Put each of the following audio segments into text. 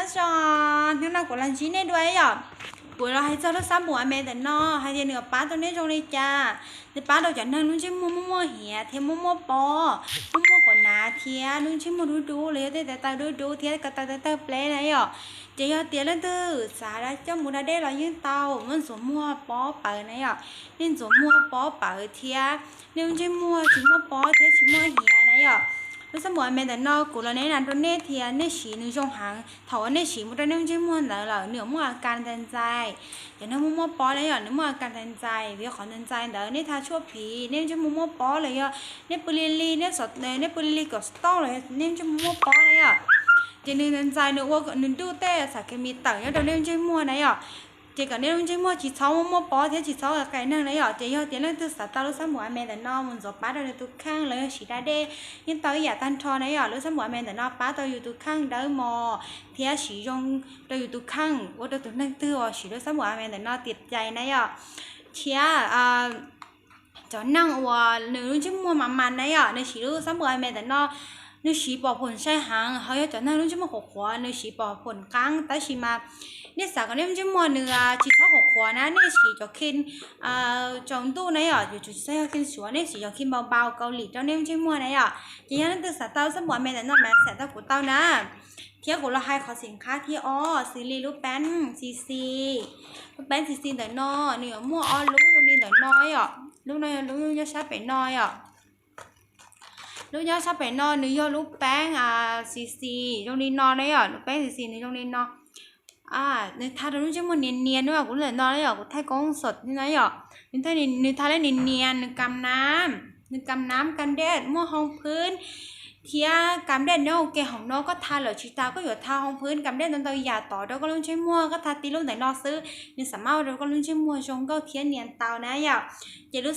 Nyob zoo, hnub no kuv los ntsib nej dua yom. Kuv los hais txog lub xab npum a me ntawm no hais tias nws pab tau nej zoo li cas. Nws pab tau cov neeg lub ntsej muag muaj muaj hiav thiab muaj muaj pob, muaj muaj quav nav thiab lub ntsej muag dub dub los yog tej tais taw dub dub thiab ko taw tawg tawg pleb na yom. Ces yog tias leej twg xav coj mus da dej los yeej tau, muab ntxuav muag pob pawv na yom. Nej ntxuav muag pob pawv thiab nej lub ntsej muag tsis muaj pob thiab tsis muaj hiav na yom. Lub xab npum a me ntawm no kuv los nes na rau nej tias nej siv nws zoo heev. Thaum uas nej siv mus rau nej lub ntsej muag ntawd lawm nws muaj a kas ntxais ntxais. Cov neeg muaj muaj pob na yom, nws muaj a kas ntxais ntxais, vim qhov ntxais ntxais ntawd nej tha tshuaj phiv, nej lub ntsej muag muaj pob los yog nej pw li li, nej pw li li kom stoj los yog nej lub ntsej muag muaj pob na yom. Ces nws ntxais ntxais nws ua nws ntuj tej xav khe mis tawm nyob rau nej lub ntsej muag na yom. Ces kom nej lub ntsej muag tsis txhob muaj muaj pob thiab tsis txhob qais neeg na yom. Ces yog tias leej twg xav tau lub xab npum a me ntawm no mus ntxuav pab rau yus tus kheej los yog siv da dej yeej tau ib yam tag nrho na yom. Lub xab npum a me ntawm no pab tau yus tus kheej dawb mos thiab siv zoo rau yus tus kheej, ua rau tus neeg twg uas siv lub xab npum a me ntawm no tias cai na yom. Thiab cov neeg uas nws lub ntsej muag mas mas na yom, nws siv lub xab npum a me ntawm no nws siv pom phom sai heev. Ho yog cov neeg lub ntsej muag qhuav qhuav nws siv pom phom qeeb, tab sis mas nej xav kom nej lub ntsej muag nws tsis txhob qhuav qhuav na, nej siv cov kheem tsaus ntuj na yom, yuav tsum tsis txhob yog kheem suav, nej siv cov kheem npau npau Kaus Lim rau nej lub ntsej muag na yom. Ces yog leej twg xav tau xab npum a me ntawm no mas xav tau kuv tau na. Thiab kuv los hais qhov xim qhab thiab os, xws li lub peeb xis xis. Lub peeb xis xis ntawm no nws yuav muaj ob lub zoo li ntawm no yom. Lub no yog lub nyob sab pem no yom. Lub nyob sab pem no nws yog lub peeb xis xis zoo li no na yom. Lub peeb xis xis nws zoo li no. Nws tha rau lub ntsej muag nias nias na, kuv ntawm no na yom, kuv thaij koob xom na yom. Nws tha lub nias nias, nws kam nam, nws kam nam kam dej muaj hoo phwb thiab kam dej nyob ua ke. Hauv no koj tha lawm tsis tas koj yuav tha hoo phwb kam dej ntau ntau yam tod rau koj lub ntsej muag, koj tha tib lub ntawm no xwb nws xam maj ua rau koj lub ntsej muag zoo nkauj thiab nias ntau na yom. Ces lub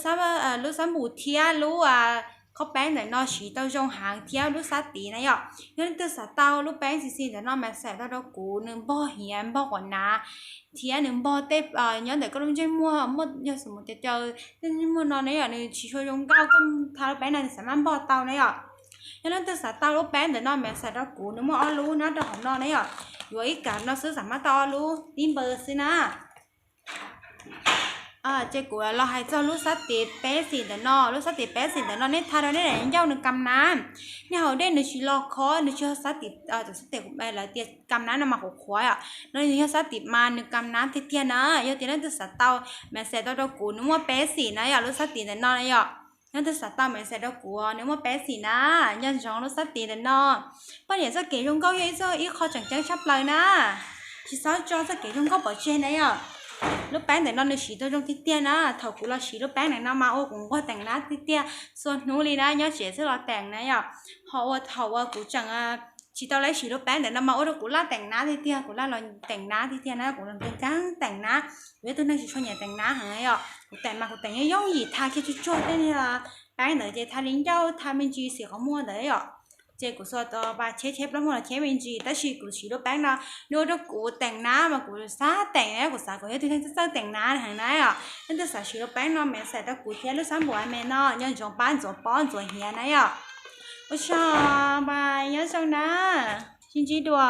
xab npum thiab lub qhob peeb ntawm no siv tau zoo heev thiab lub xab tiv na yom. Yog leej twg xav tau lub peeb xis xis ntawm no mas xa tau rau kuv, nws npog hiav npog quav nav thiab nws npog tej nyob ntawm koj lub ntsej muag muaj, yog xws mus cav caw tej ntsej muag no na yom, nws tsis tshua zoo nkauj, koj tha lub peeb no nws xam maj npog tau na yom. Yog leej twg xav tau lub peeb ntawm no mas xa rau kuv, nws muaj ob lub nyob rau hauv no na yom. Yuav ib kam no xwb xam maj tau ob lub tib npawg xwb na. Ces kuv los hais txog lub xab tiv peeb xis ntawm no. Lub xab tiv peeb xis ntawm no nej tha rau nej daim ncauj nws kam nam, nej haus dej nws tsis los khob, nws tsis yog xab tiv, cov xab tiv lawv tias kam nam no mas qhuav qhuav yom. No nws yog xab tiv mas nws kam nam tiag tiag na. Yog tias leej twg xav tau mas xa tau rau kuv, nws muaj peeb xis na yom, lub xab tiv ntawm no na yom. Leej twg xav tau mas xa rau kuv, nws muaj peeb xis na. Nco ntsoov lub xab tiv ntawm no, poj niam txoj kev zoo nkauj yog ib txoj, ib qho tseem ceeb tshaj plaws na. Tsis txhob tso txoj kev zoo nkauj pov tseg na yom. Lub peeb ntawm no nws siv tau zoo tiag tiag na. Thaum kuv los siv lub peeb ntawm no mas ua kuv nquag teem nab tiag tiag, txhua hnub li na, nyob tsev xwb los teem na yom. Ho ua thaum uas kuv tseem tsis tau lab siv lub peeb ntawm no mas ua rau kuv laj teem nab tiag tiag, kuv laj los teem nab tiag tiag na, kuv los nkees nkees teem nab. Kuv yog tus neeg tsis tshua nyiam teem nab heev yom. Kuv teem mas kuv teem yooj yooj yim, tha kiag tsuag tsuag tej peeb ntawd ces tha li ncauj tha me ntsis xim qhov muag ntawd yom. Ces kuv xuas tus pas cheb cheb plaub muag los cheb me ntsis, tab sis kuv siv lub peeb no nws ua rau kuv teem nab mas kuv xav teem na, kuv xav kuv yog tus neeg txawj txawj teem nab heev na yom. Leej twg xav siv lub peeb no mas xa rau kuv thiab lub xab npum a me no, nco ntsoov pab ntxuav pob ntxuav hiav na yom. Ua tsaug, bye, nyob zoo na, sib ntsib dua.